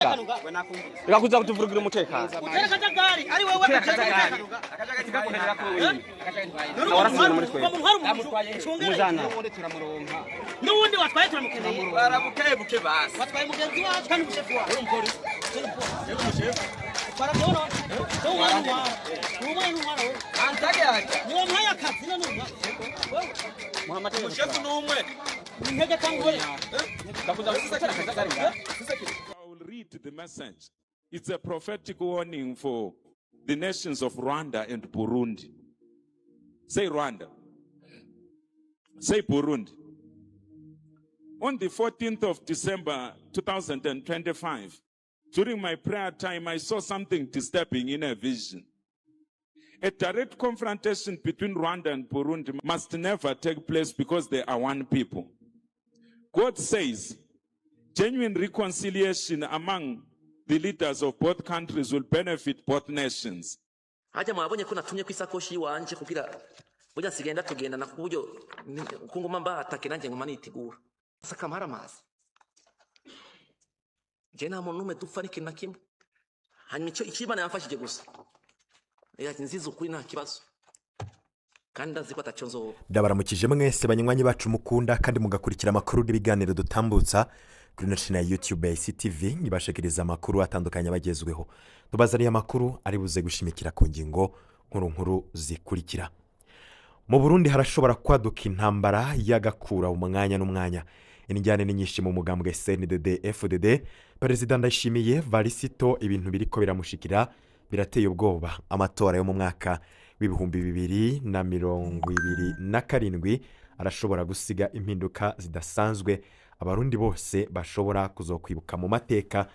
Reka kuza kutuvurugira umutekano. Utera akajagari ari wowe Utera akajagari. Warasize muri twe. Mujana. N'uwundi watwaye turamukeneye. Barabukebuke basi. Watwaye mugenzi wacu kandi umushefu wawe uri umupolisi. Twarabona wowe umwana wawe, umwana n'umwana we. Antage yaje. Niwo muhaye akazi none umwana. Umushefu n'umwe. Intege cyangwa ubone. Reka kuza gutera akajagari ngaha. I will read the message. It's a prophetic warning for the nations of Rwanda and Burundi. Say Rwanda. Say Burundi. On the 14th of December 2025, during my prayer time, I saw something disturbing in a vision. A direct confrontation between Rwanda and Burundi must never take place because they are one people. God says genuine reconciliation among the leaders of both countries will benefit both nations. Hajya mwabonye ko natumye ku isakoshi yiwanje kugira burya nsigaye ndatugendana ku buryo ko nguma mbatake, nanjye nguma nitegura sakamara amazi. Je nta muntu n'umwe dupfa n'ikintu na kimwe. Hanyuma icyo Imana yamfashije gusa, nziza ukuri, nta kibazo, kandi ndazi ko atacyo nzoba. Ndabaramukije mwese banywanyi bacu mukunda kandi mugakurikira amakuru n'ibiganiro dutambutsa kuri ino channel ya YouTube ya CTV ibashikiriza amakuru atandukanye abagezweho. Tubazaniye amakuru ari buze gushimikira ku ngingo nkuru nkuru zikurikira: mu Burundi harashobora kwaduka intambara y'agakura umwanya n'umwanya, injyane ni nyinshi mu mugambwe CNDD FDD, Perezida Ndayishimiye Varisito ibintu biriko biramushikira birateye ubwoba, amatora yo mu mwaka w'2027 arashobora gusiga impinduka zidasanzwe Abarundi bose bashobora kuzokwibuka mu mateka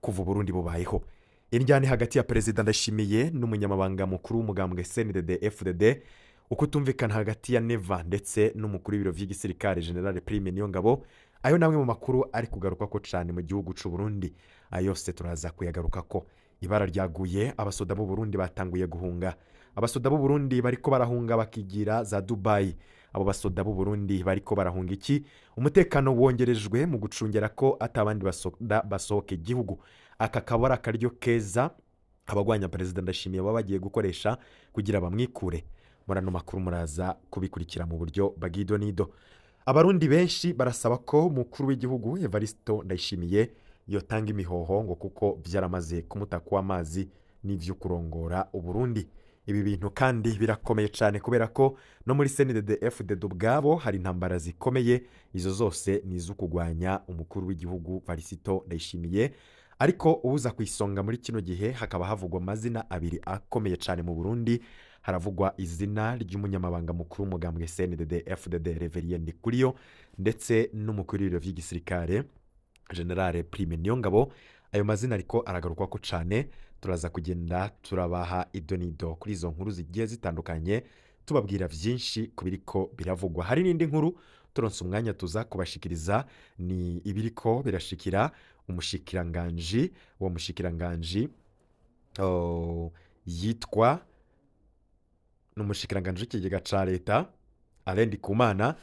kuva Uburundi bubayeho. Indyane hagati ya Perezida Ndayishimiye n'umunyamabanga mukuru w'umugambwe CNDD FDD, ukutumvikana hagati ya Neva ndetse n'umukuru w'ibiro by'igisirikare General Prime Niyongabo, ayo namwe mu makuru ari kugaruka ko cyane mu gihugu cy'u Burundi. Ayo yose turaza kuyagaruka ko. Ibara ryaguye, abasoda b'u Burundi batanguye guhunga. Abasoda b'u Burundi bariko barahunga bakigira za Dubai. Abo basoda b'u Burundi bariko barahunga iki? Umutekano wongerejwe mu gucungera ko atabandi basoda basohoka igihugu. Aka kaba ari akaryo keza abagwanya Perezida Ndashimiye baba bagiye gukoresha kugira bamwikure. Muri ano makuru muraza kubikurikira mu buryo bw'ido n'ido. Abarundi benshi barasaba ko umukuru w'igihugu Evaristo Ndayishimiye yotanga imihoho, ngo kuko byaramaze kumutaka amazi n'ibyo kurongora Uburundi. Ibi bintu kandi birakomeye cyane kubera ko no muri CNDD FDD ubwabo hari intambara zikomeye. Izo zose ni izo kurwanya umukuru w'igihugu Varisito Ndayishimiye, ariko ubuza ku isonga muri kino gihe hakaba havugwa amazina abiri akomeye cyane mu Burundi. Haravugwa izina ry'umunyamabanga mukuru w'umugambwe CNDD FDD Reverien Ndikuriyo ndetse n'umukuru w'ibiro by'igisirikare General Prime Niyongabo. Ayo mazina ariko aragarukwa ko cyane. Turaza kugenda turabaha idonido kuri izo nkuru zigiye zitandukanye, tubabwira byinshi ku biriko biravugwa. Hari n'indi nkuru turonse umwanya tuza kubashikiriza, ni ibiriko birashikira umushikiranganji. Uwo mushikiranganji, oh, yitwa, ni umushikiranganji w'ikigega ca leta Alain Ndikumana.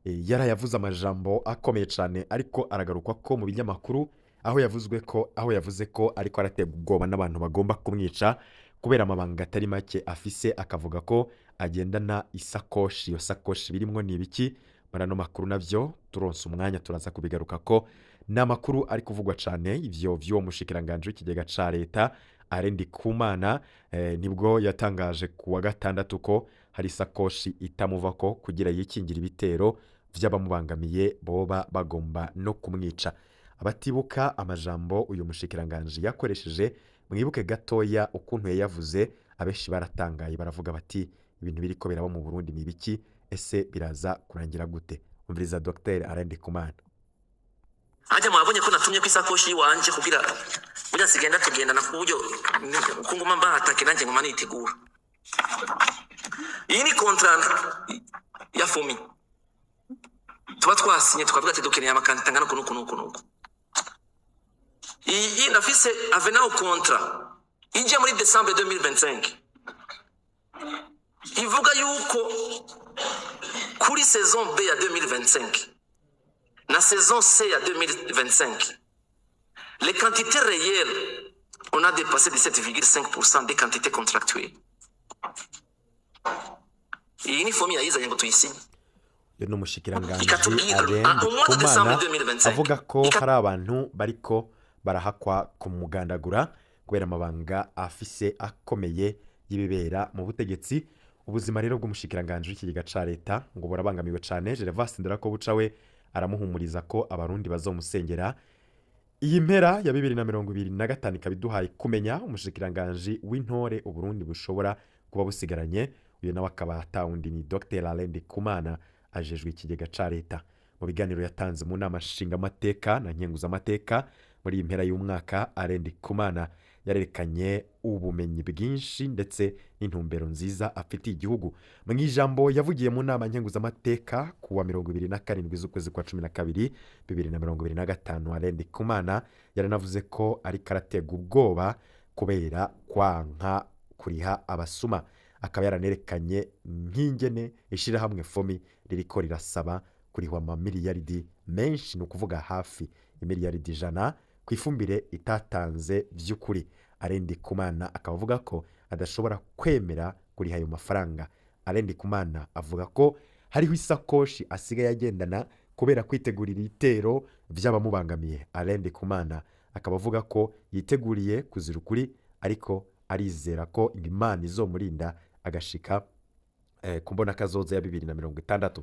Yarayavuze amajambo akomeye cyane ariko aragarukwa ko mu binyamakuru, aho yavuzwe ko, aho yavuze ko ariko araterwa ubwoba n'abantu bagomba kumwica kubera amabanga atari make afise, akavuga ko agendana isakoshi. Iyo sakoshi birimwo ni ibiki? Muri ano makuru nabyo turonse umwanya turaza kubigaruka ko. Ni amakuru ari kuvugwa cyane ivyo vy'uwo mushikiranganji w'ikigega ca leta Alain Ndikumana. Nibwo yatangaje ku wa gatandatu ko hari isakoshi itamuvako kugira yikingire ibitero vy'abamubangamiye boba bagomba no kumwica. Abatibuka amajambo uyu mushikiranganji yakoresheje, mwibuke gatoya ukuntu yayavuze. Abenshi baratangaye, baravuga bati: "Ibintu biriko biraba mu Burundi ni ibiki? Ese biraza kurangira gute?" Umviriza Dr Alain Ndikumana. Hajya mwabonye ko natumye ku isakoshi yiwanje kugira burya nsigaye ndatugendana ku buryo ko nguma mbatake, nanjye nguma nitegura. Iyi ni contrat ya FOMI tuba twasinye, tukavuga ati dukeneye ama quantité angana uku n'uku n'uku n'uku. Iyi ndafise avenant au contrat ijya muri décembre 2025, ivuga yuko kuri saison B ya 2025 na saison C ya 2025. Les quantités réelles, on a dépassé 17,5% des quantités contractuelles. Iyi ni FOMI yayizanye ngo tuyisinye. Uyu ni umushikiranganji Ikatubwira, Alain ah, au mois de décembre Ndikumana 2025, avuga ko hari abantu bariko barahakwa kumugandagura kubera amabanga afise akomeye y'ibibera mu butegetsi. Ubuzima rero bw'umushikiranganji w'ikigega ca leta ngo burabangamiwe cane. Gervas Ndirakobuca we aramuhumuriza ko Abarundi bazomusengera. Iyi mpera ya 2025 ikaba iduhaye kumenya umushikiranganji w'intore Uburundi bushobora kuba busigaranye. Uyu nawe akaba atawundi ni Dr Alain Ndikumana, ajejwe ikigega ca leta. Mu biganiro yatanze mu nama nshingamateka na nkenguzamateka muri iyi mpera y'umwaka, Alain Ndikumana yarerekanye ubumenyi bwinshi ndetse n'intumbero nziza afitiye igihugu. Mu ijambo yavugiye mu nama nkenguzamateka ku wa 27 z'ukwezi kwa 12 2025, Alain Ndikumana yaranavuze ko ariko araterwa ubwoba kubera kwanka kuriha abasuma. Akaba yaranerekanye nk'ingene ishyirahamwe FOMI ririko rirasaba kurihwa amamiliyaridi menshi, ni ukuvuga hafi imiliyaridi 100 ku ifumbire itatanze by'ukuri. Alain Ndikumana akaba avuga ko adashobora kwemera kuriha ayo mafaranga. Alain Ndikumana avuga ko hariho isakoshi asigaye agendana kubera kwitegurira ibitero by'abamubangamiye. Alain Ndikumana akaba avuga ko yiteguriye kuzira ukuri, ariko arizera ko Imana izomurinda agashika ku mbona kazoza ya 2060.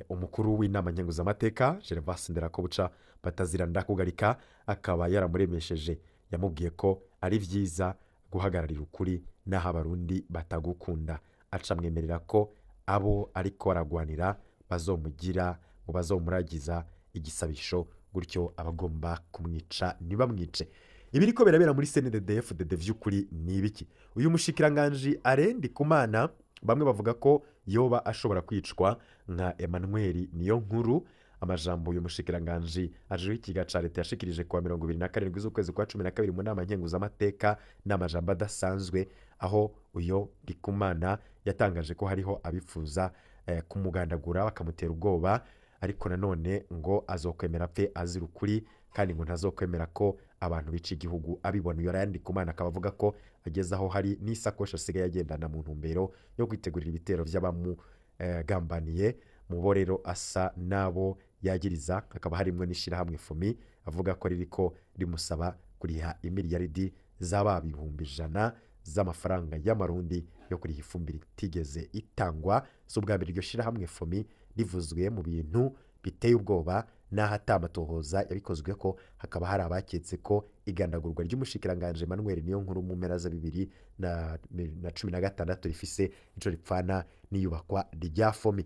Umukuru w'inama nkenguzamateka Gervas Nderakobuca Batazira Ndakugarika akaba yaramuremesheje, yamubwiye ko ari byiza guhagararira ukuri n'aho Abarundi batagukunda, aca amwemerera ko abo ariko aragwanira bazomugira ngo bazomuragiza igisabisho, gutyo abagomba kumwica ntibamwice. Ibiriko birabera muri CNDD-FDD vy'ukuri ni ibiki? Uyu mushikiranganji Alain Ndikumana bamwe bavuga ko yoba ashobora kwicwa nka Emmanuel Niyonkuru. Amajambo uyu mushikiranganji ajejwe ikigega ca leta yashikirije kuwa 27 z'ukwezi kwa 12 mu nama nkenguzamateka ni amajambo adasanzwe, aho uyo Ndikumana yatangaje ko hariho abifuza kumugandagura bakamutera ubwoba, ariko nanone ngo azokwemera apfe azira ukuri, kandi ngo ntazokwemera ko abantu bica igihugu abibona. Uyu Alain Ndikumana akaba avuga ko ageze aho hari n'isakoshi asigaye agendana mu ntumbero yo kwitegurira ibitero by'abamugambaniye. Mu bo rero asa n'abo yagiriza hakaba harimwo n'ishyirahamwe FOMI, avuga ko ririko rimusaba kuriha imiliyaridi z'aba 100,000 z'amafaranga y'Amarundi yo kuriha ifumbire itigeze itangwa. Si ubwa mbere iryo shyirahamwe FOMI rivuzwe mu bintu biteye ubwoba, n'aho atamatohoza yabikozwe ko hakaba hari abaketse ko igandagurwa ry'umushikiranganji Emmanuel Niyonkuru mu mpera za 2016 rifise ico ripfana n'iyubakwa rya FOMI.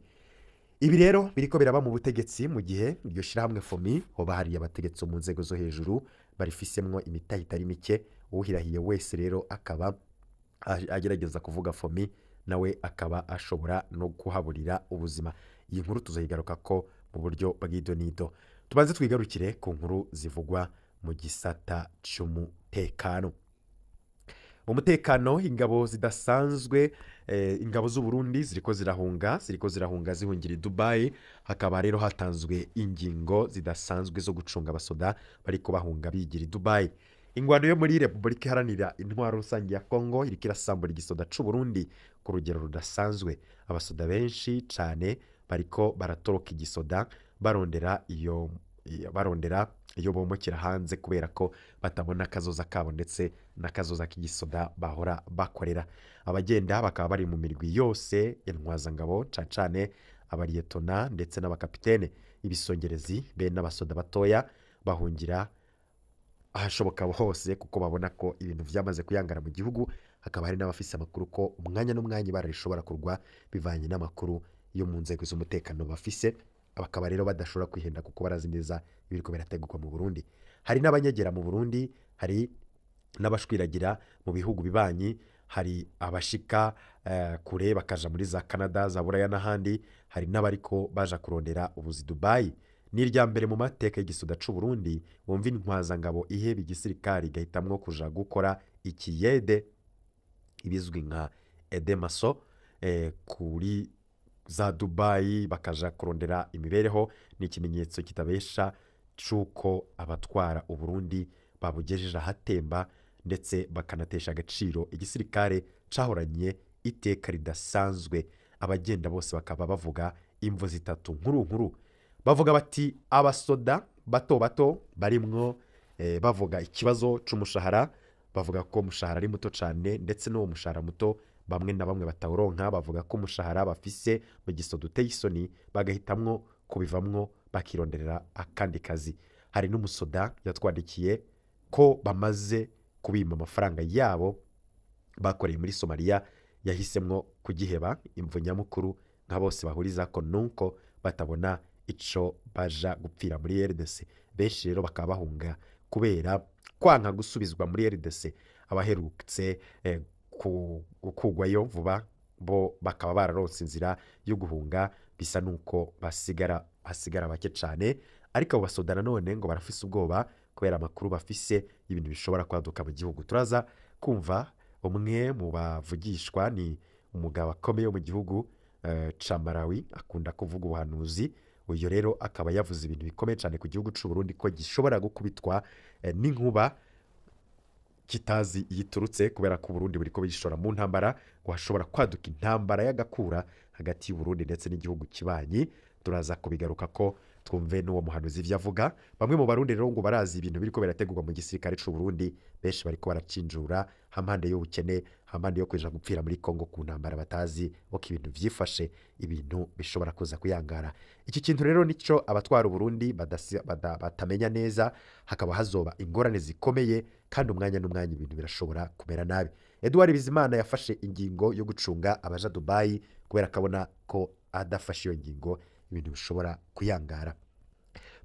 Ibi rero biriko biraba mu butegetsi mu gihe iryo shyirahamwe FOMI hoba hari abategetsi mu nzego zo hejuru barifisemwo imitahe itari mike. Uwuhirahiye wese rero akaba agerageza kuvuga FOMI, nawe akaba ashobora no kuhaburira ubuzima. Iyi nkuru tuzayigaruka ko mu buryo bw'idonido. Tubanze twigarukire ku nkuru zivugwa mu gisata c'umutekano. Mu mutekano, ingabo zidasanzwe, ingabo z'u Burundi ziriko zirahunga zihungira i Dubai. Hakaba rero hatanzwe ingingo zidasanzwe zo gucunga abasoda bariko bahunga bigira i Dubai. Ingwano yo muri Repubulika Iharanira Intwaro Rusange ya Kongo iriko irasambura igisoda c'u Burundi ku rugero rudasanzwe. Abasoda benshi cane bariko baratoroka igisoda barondera iyo bomokera hanze, kubera ko batabona akazoza kabo ndetse n'akazoza k'igisoda bahora bakorera. Abagenda bakaba bari mu mirwi yose intwazangabo, cane cane abariyetona ndetse n'abakapitene, ibisongerezi be n'abasoda batoya bahungira ahashoboka hose kuko babona ko ibintu vyamaze kuyangara mu gihugu. Hakaba hari n'abafise amakuru ko umwanya n'umwanya ibara rishobora kurwa bivanye n'amakuru yo mu nzego z'umutekano bafise. Bakaba rero badashobora kwihenda kuko barazi neza ibiriko birategurwa mu Burundi. Hari n'abanyegera mu Burundi, hari n'abashwiragira mu bihugu bibanyi, hari abashika kure bakaja muri za Canada, za Buraya n'ahandi, hari n'abariko baja kurondera ubuzi Dubai. Ni irya mbere mu mateka y'igisoda c'u Burundi wumva intwazangabo iheba igisirikari igahitamwo kuja gukora ikiyede, ibizwi nka edemaso, kuri za Dubai, bakaja kurondera imibereho. Ni ikimenyetso kitabesha c'uko abatwara Uburundi babugejeje ahatemba, ndetse bakanatesha agaciro igisirikare cahoranye iteka ridasanzwe. Abagenda bose bakaba bavuga imvo zitatu nkuru nkuru. Bavuga bati abasoda bato bato barimwo bavuga ikibazo c'umushahara, bavuga ko umushahara ari muto cane, ndetse n'uwo mushahara muto bamwe na bamwe batawuronka. Bavuga ko umushahara bafise mu gisoda uteye isoni, bagahitamwo kubivamwo bakironderera akandi kazi. Hari n'umusoda yatwandikiye ko bamaze kubima amafaranga yabo bakoreye muri Somalia, yahisemwo kugiheba. Imvo nyamukuru nka bose bahuriza ko nuko batabona ico baja gupfira muri RDC. Benshi rero bakaba bahunga kubera kwanka gusubizwa muri RDC. Abaherutse gukugwayo vuba bo bakaba bararonse inzira yo guhunga, bisa nuko hasigara bake cane. Ariko abo basoda nanone ngo barafise ubwoba kubera amakuru bafise y'ibintu bishobora kwaduka mu gihugu. Turaza kumva umwe mu bavugishwa, ni umugabo akomeye wo mu gihugu ca Malawi, akunda kuvuga ubuhanuzi. Uyu rero akaba yavuze ibintu bikomeye cyane ku gihugu c'u Burundi, ko gishobora gukubitwa n'inkuba kitazi yiturutse, kubera ko Burundi buriko bishora mu ntambara, ngo hashobora kwaduka intambara y'agakura hagati y'u Burundi ndetse n'igihugu kibanyi. Turaza kubigaruka ko twumve n'uwo muhanuzi ivyo avuga. Bamwe mu Barundi rero ngo barazi ibintu biriko birategurwa mu gisirikare c'u Burundi, benshi bariko baracinjura hampande y'ubukene, hampande yo kuja gupfira muri Kongo ku ntambara batazi uko ibintu vyifashe, ibintu bishobora kuza kuyangara. Iki kintu rero nico abatwara Uburundi batamenya neza, hakaba hazoba ingorane zikomeye, kandi umwanya n'umwanya ibintu birashobora kumera nabi. Edouard Bizimana yafashe ingingo yo gucunga abaja Dubai, kubera akabona ko adafashe iyo ngingo ibintu bishobora kuyangara.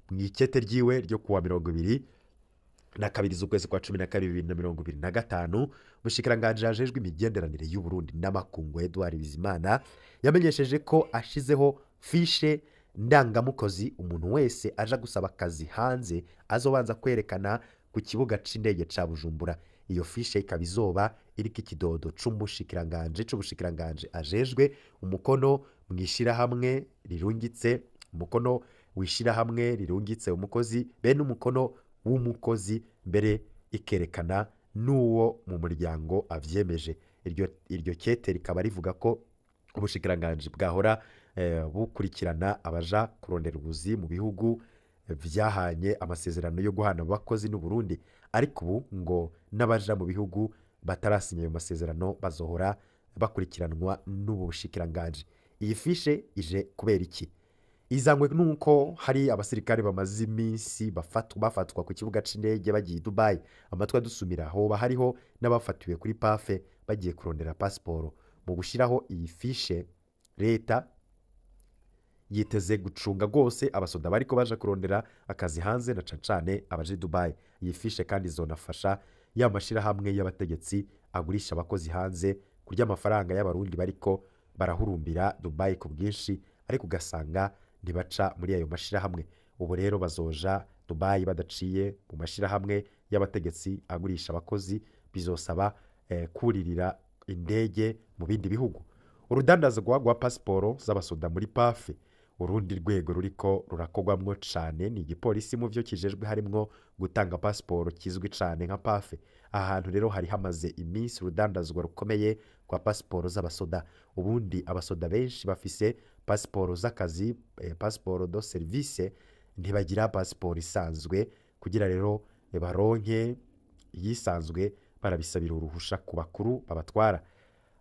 Mu ikete ryiwe ryo kuwa 22 z'ukwezi kwa 12 2025, umushikiranganji ajejwe imigenderanire y'u Burundi n'amakungu Edouard Bizimana yamenyesheje ko ashizeho fishe ndangamukozi umuntu wese aja gusaba akazi hanze azobanza kwerekana ku kibuga c'indege ca Bujumbura. Iyo fishe ikaba izoba iriko ikidodo c'ubushikiranganje ajejwe, umukono mwishirahamwe rirungitse, umukono wishirahamwe rirungitse umukozi, be n'umukono w'umukozi, mbere ikerekana n'uwo mu muryango avyemeje. Iryo kete rikaba rivuga ko ubushikiranganje bwahora bukurikirana abaja kurondera ubuzi mu bihugu vyahanye amasezerano yo guhana abakozi n'u Burundi, ariko ubu ngo n'abaja mu bihugu batarasinya ayo masezerano bazohora bakurikiranwa n'ubu bushikiranganje. Iyi fishe ije kubera iki? Izangwe nuko hari abasirikare bamaze iminsi bafatwa ku kibuga c'indege bagiye i Dubai. Amatwi adusumira hoba hariho n'abafatiwe kuri pafe bagiye kurondera pasiporo. Mu gushiraho iyi fishe, leta yiteze gucunga rwose abasoda bariko baja kurondera akazi hanze, na cane abaje Dubai. Iyi fishe kandi izonafasha ya mashirahamwe y'abategetsi agurisha abakozi hanze kurya amafaranga y'abarundi bariko barahurumbira Dubai ku bwinshi, ariko ugasanga ntibaca muri ayo mashirahamwe. Ubu rero bazoja Dubai badaciye mu mashirahamwe y'abategetsi agurisha abakozi, bizosaba kuririra indege mu bindi bihugu. Urudandazwa rwa pasiporo z'abasoda muri pafe, urundi rwego ruriko rurakogwamwo cane ni igipolisi mu vyo kijejwe harimwo gutanga pasiporo kizwi cane nka pafe. Ahantu rero hari hamaze iminsi urudandazwa rukomeye rwa pasiporo z'abasoda. Ubundi abasoda benshi bafise pasiporo z'akazi, pasiporo do service, ntibagira pasiporo isanzwe. Kugira rero baronke iyisanzwe barabisabira uruhusha ku bakuru babatwara.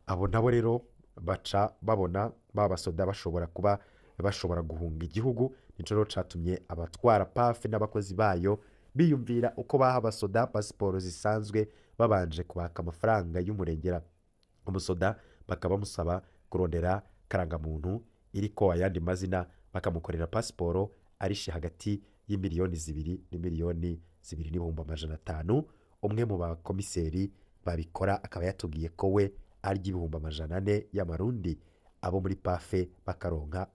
Abo nabo rero baca babona ba basoda bashobora kuba bashobora guhunga igihugu. Nico rero catumye abatwara pafe n'abakozi bayo biyumvira uko baha abasoda pasiporo zisanzwe babanje kubaka amafaranga y'umurengera. Umusoda bakaba bamusaba kurondera karangamuntu iriko ayandi mazina, bakamukorera pasiporo arishe hagati y'imiliyoni 2 n'imiliyoni 2,500. Umwe mu bakomiseri babikora akaba yatubwiye ko we arya 400,000 y'amarundi, abo muri pafe bakaronka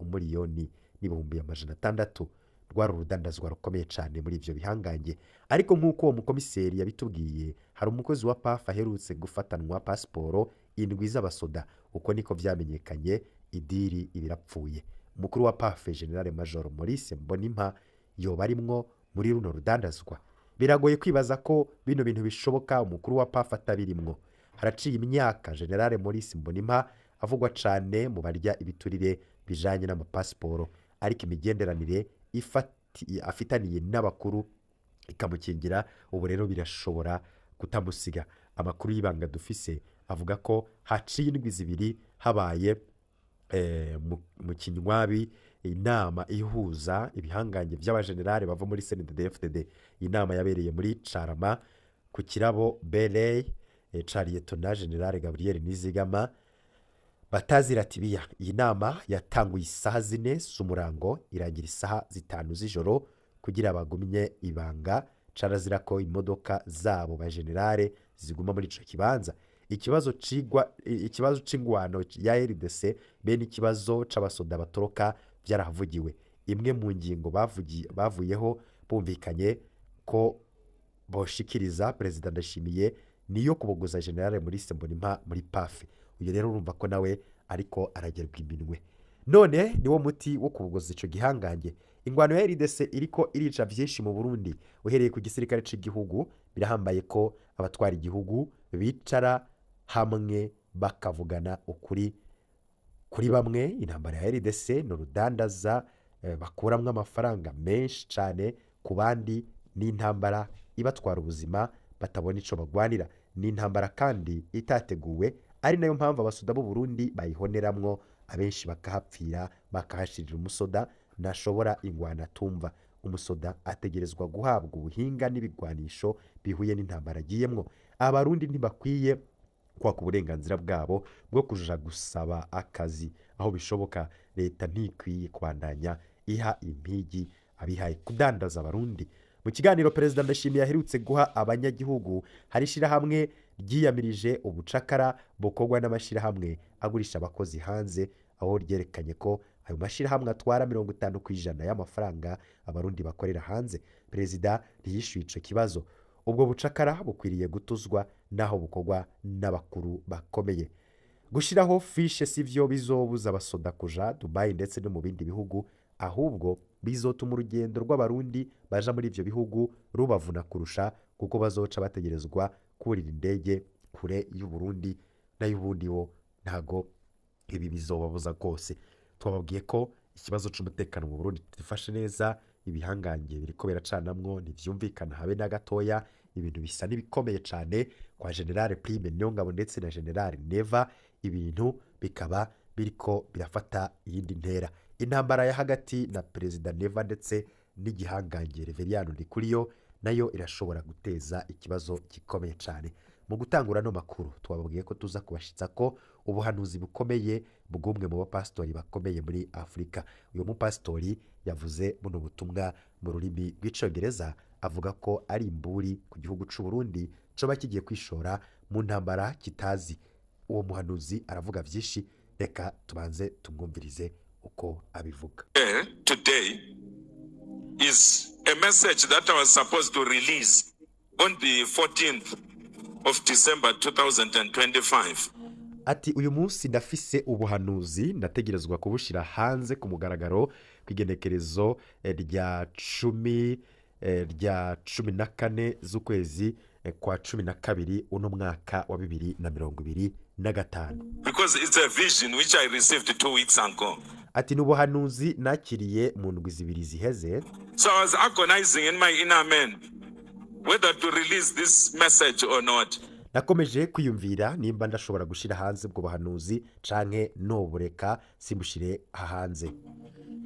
1,600,000. Rwari urudandazwa rukomeye cyane muri ivyo bihangange. Ariko nk'uko uwo mukomiseri yabitubwiye, hari umukozi wa pafe aherutse gufatanwa pasiporo 7 z'abasoda. Uko niko vyamenyekanye, idiri ibirapfuye. Umukuru wa pafe General Major Maurice Mbonimpa yoba arimwo Muri runo rudandazwa biragoye kwibaza ko bino bintu bishoboka umukuru wa PAF atabirimwo. Haraciye imyaka General Maurice Mbonimpa avugwa cane mu barya ibiturire bijanye n'amapasiporo, ariko imigenderanire afitaniye n'abakuru ikamukingira. Ubu rero birashobora kutamusiga. Amakuru y'ibanga dufise avuga ko haciye indwi 2 habaye mu Kinywabi inama ihuza ibihangange by'abajenerali bava muri CNDD-FDD. Inama yabereye muri Carama ku kirabo Berey ca Liyetona General Gabriel Nizigama batazira tibiya. Iyi nama yatanguye isaha 4 z'umurango irangira isaha 5 z'ijoro kugira bagumye ibanga. Carazira ko imodoka zabo ba generale ziguma muri ico kibanza. Ikibazo cigwa, ikibazo c'ingwano ya RDC bene ikibazo c'abasoda batoroka byarahavugiwe. Imwe mu ngingo bavuyeho bumvikanye ko boshikiriza Perezida Ndashimiye niyo kubogoza General Maurice Mbonimpa muri PAF. Uyu rero urumva ko nawe ariko aragerwa iminwe. None niwo muti wo kubogoza ico gihangange. Ingwano ya RDC iriko irica vyinshi mu Burundi, uhereye ku gisirikare c'igihugu. Birahambaye ko abatwara igihugu bicara hamwe bakavugana ukuri. Kuri bamwe intambara ya RDC ni urudandaza bakuramwo amafaranga menshi cyane, ku bandi ni intambara ibatwara ubuzima batabona ico bagwanira. Ni intambara kandi itateguwe, ari nayo mpamvu abasoda b'u Burundi bayihoneramwo, abenshi bakahapfira bakahashirira. Umusoda ntashobora ingwana atumva. Umusoda ategerezwa guhabwa ubuhinga n'ibigwanisho bihuye n'intambara agiyemwo. Abarundi ntibakwiye kwaka uburenganzira bwabo bwo kuja gusaba akazi aho bishoboka. Leta ntikwiye kubandanya iha impigi abihaye kudandaza abarundi. Mu kiganiro Perezida Ndashimiye aherutse guha abanyagihugu, hari ishirahamwe ryiyamirije ubucakara bukorwa n'amashirahamwe agurisha abakozi hanze, aho ryerekanye ko ayo mashirahamwe atwara 50% y'amafaranga abarundi bakorera hanze. Perezida ntiyishyuye ico kibazo. Ubwo bucakara bukwiriye gutuzwa naho bukorwa n'abakuru bakomeye. Gushiraho fishe sivyo bizobuza abasoda kuja Dubai ndetse no mu bindi bihugu, ahubwo bizotuma urugendo rw'abarundi baja muri ivyo bihugu rubavuna kurusha, kuko bazoca bategerezwa kurira indege kure y'u Burundi. Nayo ubundi wo ntago ibi bizobabuza rwose. Twababwiye ko ikibazo c'umutekano mu Burundi tifashe neza, ibihangange biriko biracanamwo ntivyumvikana habe na gatoya. Ibintu bisa n'ibikomeye cane kwa General Prime Niyongabo ndetse na General Neva, ibintu bikaba biriko birafata iyindi ntera. Intambara ya hagati na Perezida Neva ndetse n'igihangange Reveriyano Ndikuriyo nayo irashobora guteza ikibazo gikomeye cane. Mu gutangura no makuru twababwiye ko tuza kubashitsa ko ubuhanuzi bukomeye bw'umwe mu bapasitori bakomeye muri Afurika. Uyu mupasitori yavuze buno butumwa mu rurimi rw'icongereza, avuga ko ari imburi ku gihugu c'u Burundi coba kigiye kwishora mu ntambara kitazi. Uwo muhanuzi aravuga vyinshi, reka tubanze tumwumvirize uko abivuga. Today is a message that I was supposed to release on the 14th of December 2025. Ati uyu munsi ndafise ubuhanuzi ndategerezwa kubushira hanze ku mugaragaro ku igenekerezo rya 10 rya 14 z'ukwezi kwa 12 uno mwaka wa 2025. Because it's a vision which I received 2 weeks ago. Ati ni ubuhanuzi nakiriye mu ndwi 2 ziheze. So I was agonizing in my inner man whether to release this message or not. Nakomeje kwiyumvira nimba ndashobora gushira hanze ubwo buhanuzi canke nobureka simbushire hanze.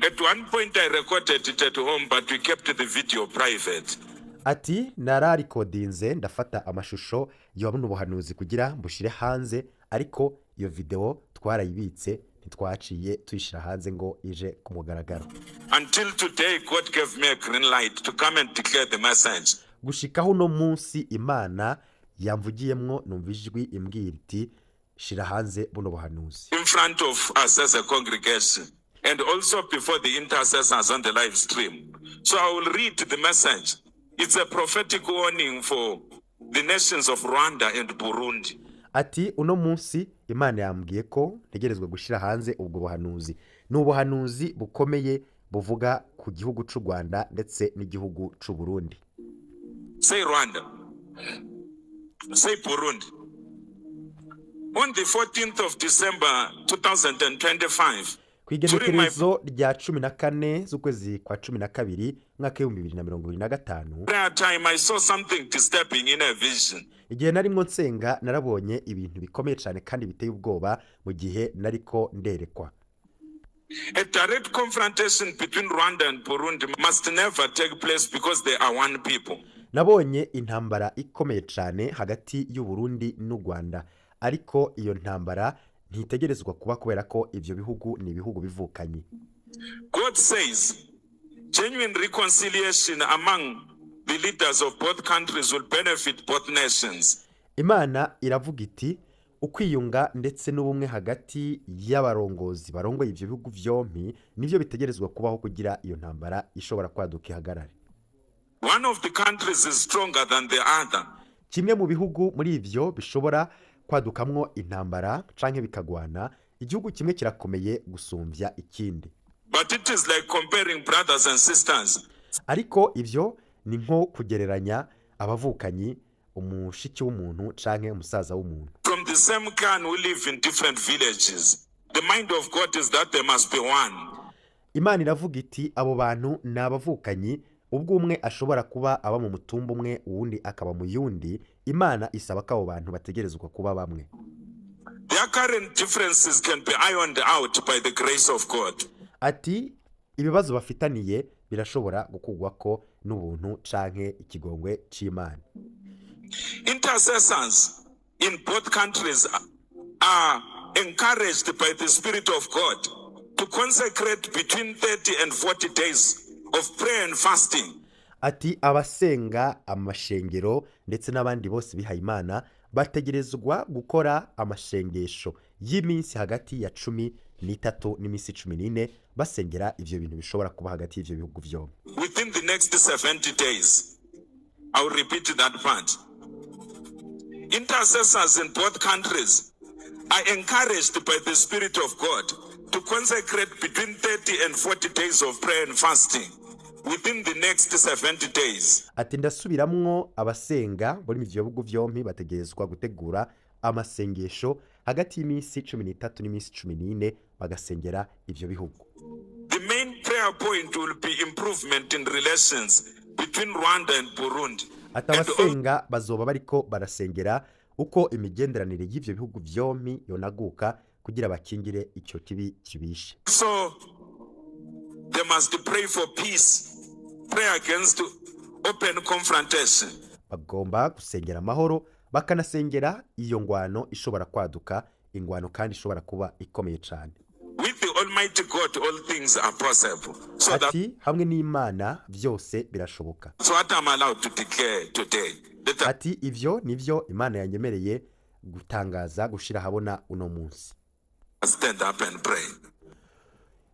At one point I recorded it at home, but we kept the video private. Ati nararikodinze ndafata amashusho ya buno buhanuzi kugira mbushire hanze, ariko iyo video twarayibitse ntitwaciye tuyishira hanze ngo ije ku mugaragaro. Until today, God gave me a green light to come and declare the message. Gushikaho uno munsi Imana yamvugiyemwo, numva ijwi imbwira iti shira hanze buno buhanuzi in front of us as a congregation and also before the intercessors on the live stream. So I will read the message. It's a prophetic warning for the nations of Rwanda and Burundi. Ati uno munsi Imana yambwiye ko ntegerezwa gushira hanze ubwo buhanuzi. Ni ubuhanuzi bukomeye Buvuga ku gihugu c'u Rwanda ndetse n'igihugu c'u Burundi. Say Rwanda. Say Burundi. On the 14th of December 2025, Ku igenekerezo rya 14 z'ukwezi kwa 12, mwaka w'2025, prayer time, I saw something disturbing in a vision. igihe narimwo nsenga, narabonye ibintu bikomeye cyane kandi biteye ubwoba mu gihe nariko nderekwa. A direct confrontation between Rwanda and Burundi must never take place because they are one people. Nabonye intambara ikomeye cyane hagati y'u Burundi n'u Rwanda, ariko iyo ntambara ntitegerezwa kuba kubera ko ibyo bihugu ni ibihugu bivukanye. God says genuine reconciliation among the leaders of both countries will benefit both nations. Imana iravuga iti ukwiyunga ndetse n'ubumwe hagati y'abarongozi barongoye ibyo bihugu byombi nibyo bitegerezwa kubaho kugira iyo ntambara ishobora kwaduka ihagarare. One of the countries is stronger than the other. Kimwe mu bihugu muri ibyo bishobora kwadukamwo intambara canke bikagwana, igihugu kimwe kirakomeye gusumbya ikindi. But it is like comparing brothers and sisters Ariko ibyo ni nko kugereranya abavukanyi, umushiki w'umuntu canke umusaza w'umuntu from the same clan who live in different villages. The mind of God is that there must be one. Imana iravuga iti abo bantu ni abavukanyi, ubwo umwe ashobora kuba aba mu mutumba umwe, uwundi akaba mu yundi, Imana isaba ko abo bantu bategerezwa kuba bamwe. Their current differences can be ironed out by the grace of God. Ati ibibazo bafitaniye birashobora gukugwa ko n'ubuntu canke ikigongwe c'Imana. Intercessors in both countries are encouraged by the Spirit of God to consecrate between 30 and 40 days of prayer and fasting Ati abasenga, amashengero ndetse n'abandi bose bihaye Imana bategerezwa gukora amashengesho y'iminsi hagati ya 13 n'iminsi 14, basengera ivyo bintu bishobora kuba hagati y'ivyo bihugu vyombi. within the next 70 days. I will repeat that part. Intercessors in both countries are encouraged by the Spirit of God to consecrate between 30 and 40 days of prayer and fasting within the next 70 days. Ati ndasubiramwo, abasenga muri ivyo bihugu vyombi bategerezwa gutegura amasengesho hagati y'iminsi 13 n'iminsi 14, bagasengera ivyo bihugu. The main prayer point will be improvement in relations between Rwanda and Burundi. Ati And abasenga bazoba bariko barasengera uko imigenderanire y'ivyo bihugu vyompi yonaguka kugira bakingire ico kibi kibishe. Also, they must pray for peace, pray against open confrontation. Bagomba gusengera amahoro, bakanasengera iyo ngwano ishobora kwaduka, ingwano kandi ishobora kuba ikomeye cyane. With the Almighty God, all things are possible. So that's Ati hamwe n'Imana byose birashoboka. what I'm allowed to declare today. Let us Ati ivyo nivyo Imana yanyemereye gutangaza, gushira ahabona uno munsi. stand up and pray.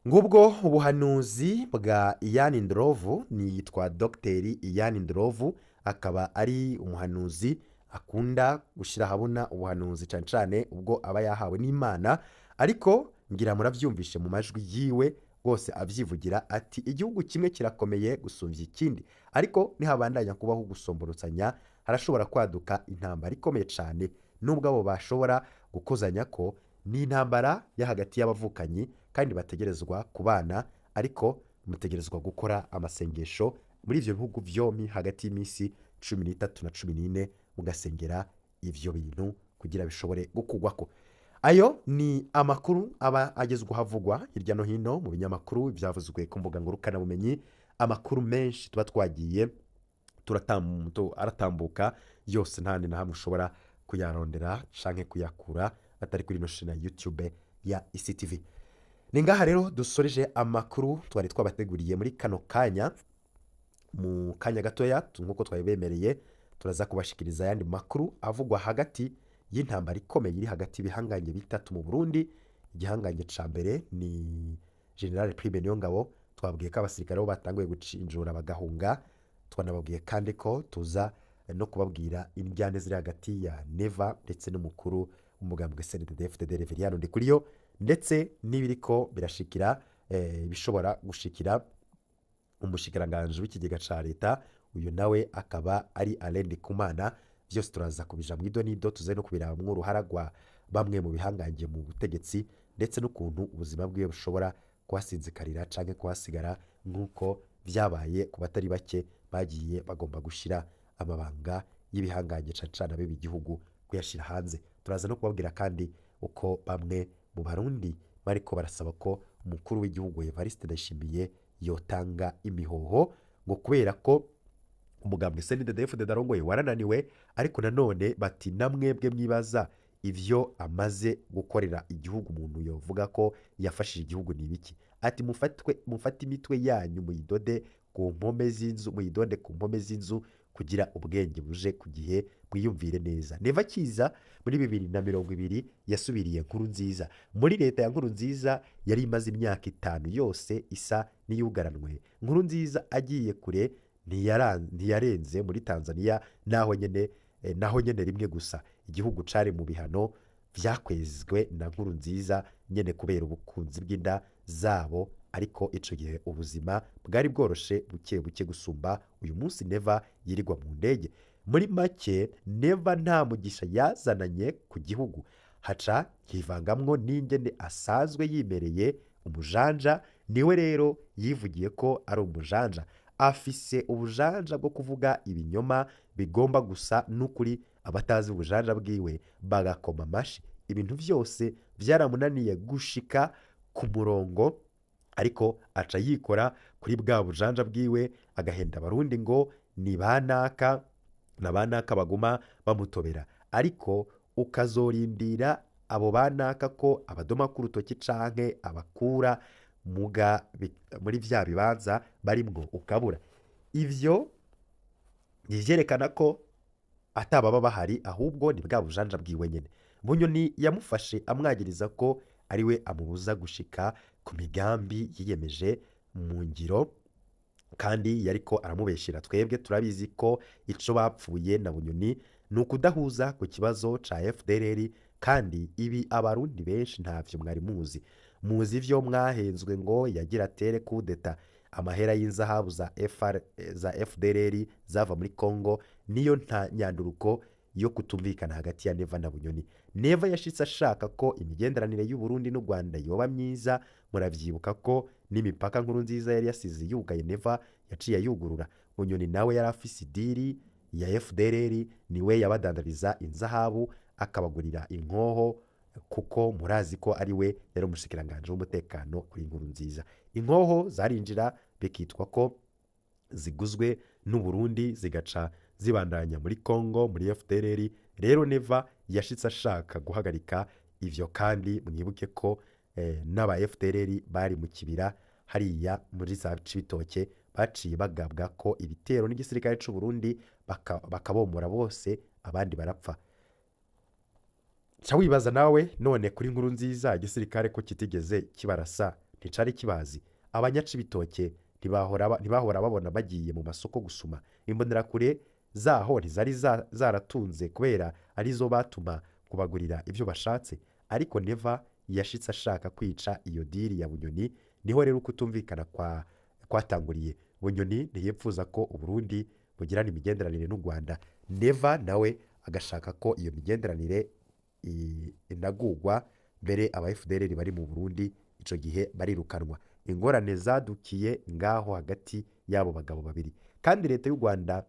Ngubwo ubuhanuzi bwa Ian Ndlovu. Ni yitwa Dogiteri Ian Ndlovu, akaba ari umuhanuzi akunda gushyira ahabona ubuhanuzi cyane cyane ubwo aba yahawe n'Imana. Ariko ngira murabyumvishe mu majwi yiwe rwose abyivugira, ati igihugu kimwe kirakomeye gusumbya ikindi, ariko nihabandanya kubaho gusomborotanya harashobora kwaduka intambara ikomeye cyane, nubwo abo bashobora gukozanya ko ni intambara ya hagati y'abavukanyi kandi bategerezwa kubana. Ariko mutegerezwa gukora amasengesho muri ibyo bihugu byombi hagati y'iminsi 13 na 14, mugasengera ibyo bintu kugira bishobore gukugwako. Ayo ni amakuru aba agezweho havugwa hirya no hino mu binyamakuru, byavuzwe ku mbuga ngurukanabumenyi. Amakuru menshi tuba twagiye aratambuka yose, nta na hamwe ushobora kuyarondera canke kuyakura atari kuri ino shene ya YouTube ya ECTV. Ni ngaha rero dusoreje amakuru twari twabateguriye muri kano kanya. Mu kanya gatoya, nk'uko twabibemereye, turaza kubashikiriza ayandi makuru avugwa hagati y'intambara ikomeye iri hagati y'ibihangange bitatu mu Burundi. Igihangange ca mbere ni General Prime Niyongabo. Twabwiye ko abasirikare bo batanguye gucinjura bagahunga. Twanababwiye kandi ko tuza no kubabwira indyane ziri hagati ya Neva ndetse n'umukuru w'umugambwe CNDD-FDD Reveriyano Ndikuriyo, ndetse n'ibiriko birashikira ibishobora gushikira umushikiranganji w'ikigega ca leta, uyu nawe akaba ari Alain Ndikumana. Byose turaza kubija mu idonido, tuze no kubirabamwo uruhara rwa bamwe mu bihangange mu butegetsi, ndetse n'ukuntu ubuzima bwiwe bushobora kuhasinzikarira canke kuhasigara, nk'uko vyabaye ku batari bake bagiye bagomba gushira amabanga y'ibihangange cane cane ab'ibi igihugu kuyashira hanze. Turaza no kubabwira kandi uko bamwe mu Barundi bariko barasaba ko umukuru w'igihugu Evariste Ndayishimiye yotanga imihoho, ngo kubera ko umugambwe CNDD-FDD arongoye warananiwe. Ariko nanone bati namwebwe mwibaza ivyo amaze gukorera igihugu, umuntu yovuga ko yafashije igihugu ni ibiki? Ati mufatwe, mufate imitwe yanyu muyidode ku mpome z'inzu, muyidonde ku mpome z'inzu kugira ubwenge buje ku gihe, mwiyumvire neza. Neva Kiza muri 2020 yasubiriye Nkuru Nziza muri leta ya Nkuru Nziza yari imaze imyaka 5 yose isa n'iyugaranwe. Nkuru Nziza agiye kure ntiyarenze muri Tanzania, naho nyene rimwe gusa. Igihugu cari mu bihano vyakwezwe na Nkuru Nziza nyene kubera ubukunzi bw'inda zabo, ariko ico gihe ubuzima bwari bworoshe buke buke gusumba uyu munsi Neva yirirwa mu ndege. Muri make Neva nta mugisha yazananye ku gihugu, haca hivangamwo n'ingene asanzwe yimereye umujanja. Niwe rero yivugiye ko ari umujanja, afise ubujanja bwo kuvuga ibinyoma bigomba gusa n'ukuri, abatazi ubujanja bwiwe bagakoma amashi. Ibintu vyose vyaramunaniye gushika ku murongo, ariko aca yikora kuri bwa bujanja bwiwe, agahenda Abarundi ngo ni banaka na banaka baguma bamutobera, ariko ukazorindira abo banaka ko abadoma ku rutoki canke abakura muga muri vya bibanza barimwo ukabura. Ivyo nivyerekana ko atababa bahari, ahubwo ni bwa bujanja bwiwe nyene. Bunyoni yamufashe amwagiriza ko ariwe amubuza gushika ku migambi yiyemeje mu ngiro, kandi yariko aramubeshera. Twebwe turabizi ko ico bapfuye na Bunyoni ni ukudahuza ku kibazo ca FDLR, kandi ibi Abarundi benshi ntavyo mwari muzi. Muzi ivyo mwahenzwe ngo yagira atere kudeta, amahera y'inzahabu za FDLR zava muri Congo niyo nta nyanduruko yo kutumvikana hagati ya Neva na Bunyoni. Neva yashitse ashaka ko imigenderanire y'u Burundi n'u Rwanda yoba myiza. Muravyibuka ko n'imipaka Nkuru Nziza yari yasize yugaye, Neva yaciye ayugurura. Bunyoni nawe yari afise idiri ya FDLR, niwe yabadandariza inzahabu akabagurira inkoho, kuko murazi ko ari we yari umushikiranganje w'umutekano kuri Nkuru Nziza. Inkoho zarinjira bikitwa ko ziguzwe n'u Burundi, zigaca zibandanya muri Congo muri FDLR. Rero Neva yashitse ashaka guhagarika ivyo, kandi mwibuke ko n'aba FDLR bari mu kibira hariya muri za Cibitoke baciye bagabwa ko ibitero n'igisirikare c'u Burundi, bakabomora bose, abandi barapfa. Ca wibaza nawe none kuri Nkuru Nziza igisirikare ko kitigeze kibarasa, nticari kibazi. Abanyacibitoke ntibahora babona bagiye mu masoko gusuma, imbonerakure zaho ntizari zaratunze kubera arizo batuma kubagurira ibyo bashatse. Ariko Neva yashitse ashaka kwica iyo diri ya Bunyoni. Niho rero kutumvikana kwatanguriye. Bunyoni ntiyipfuza ko Uburundi bugirana imigenderanire n'u Rwanda, Neva nawe agashaka ko iyo migenderanire inagugwa mbere aba FDLR bari mu Burundi ico gihe barirukanwa. Ingorane zadukiye ngaho hagati y'abo bagabo babiri, kandi leta y'u Rwanda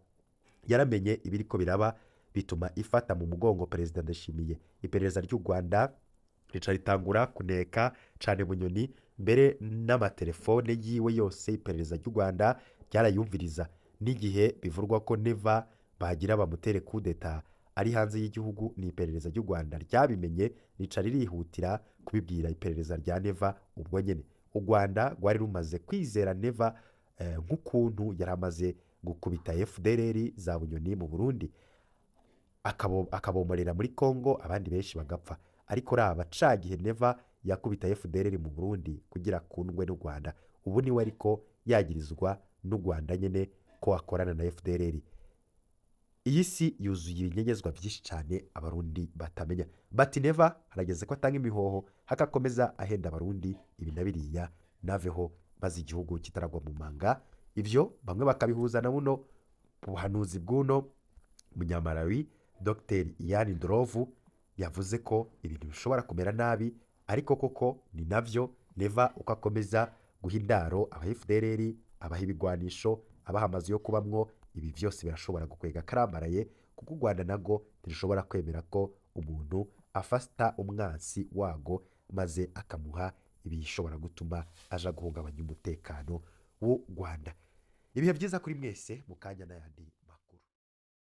yaramenye ibiriko biraba, bituma ifata mu mugongo Perezida Ndayishimiye. Iperereza ry'u Rwanda rica ritangura kuneka cane Bunyoni, mbere n'amatelefone yiwe yose iperereza ry'u Rwanda ryarayumviriza. N'igihe bivurwa ko Neva bagira bamutere kudeta ari hanze y'igihugu, ni iperereza ry'u Rwanda ryabimenye rica ririhutira kubibwira iperereza rya Neva ubwo nyene. U Rwanda rwari rumaze kwizera Neva nk'ukuntu yari amaze gukubita FDLR za Bunyoni mu Burundi, akabomorera muri Congo abandi benshi bagapfa. Ariko raba cagihe Neva yakubita FDLR mu Burundi kugira kundwe n'u Rwanda, ubu niwe ariko yagirizwa n'u Rwanda nyene ko akorana na FDLR. Iyi si yuzuye ibinyegezwa byinshi cyane Abarundi batamenya. Bati Neva harageze ko atanga imihoho, hakakomeza ahenda Abarundi ibi na biriya. Naveho maze igihugu kitaragwa mu manga. Ibyo bamwe bakabihuza na buno buhanuzi bw'uno Munyamarawi Dr Ian Ndorovu, yavuze ko ibintu bishobora kumera nabi. Ariko koko ni nabyo, Neva uko akomeza guha indaro aba FDLR, abaha ibigwanisho, abaha amazu yo kubamwo, ibi byose birashobora gukwega karambaraye, kuko u Rwanda narwo ntirushobora kwemera ko umuntu afata umwansi wago maze akamuha ibishobora gutuma aja guhungabanya umutekano w'u Rwanda. Ibihe byiza kuri mwese, mu kanya n'ayandi.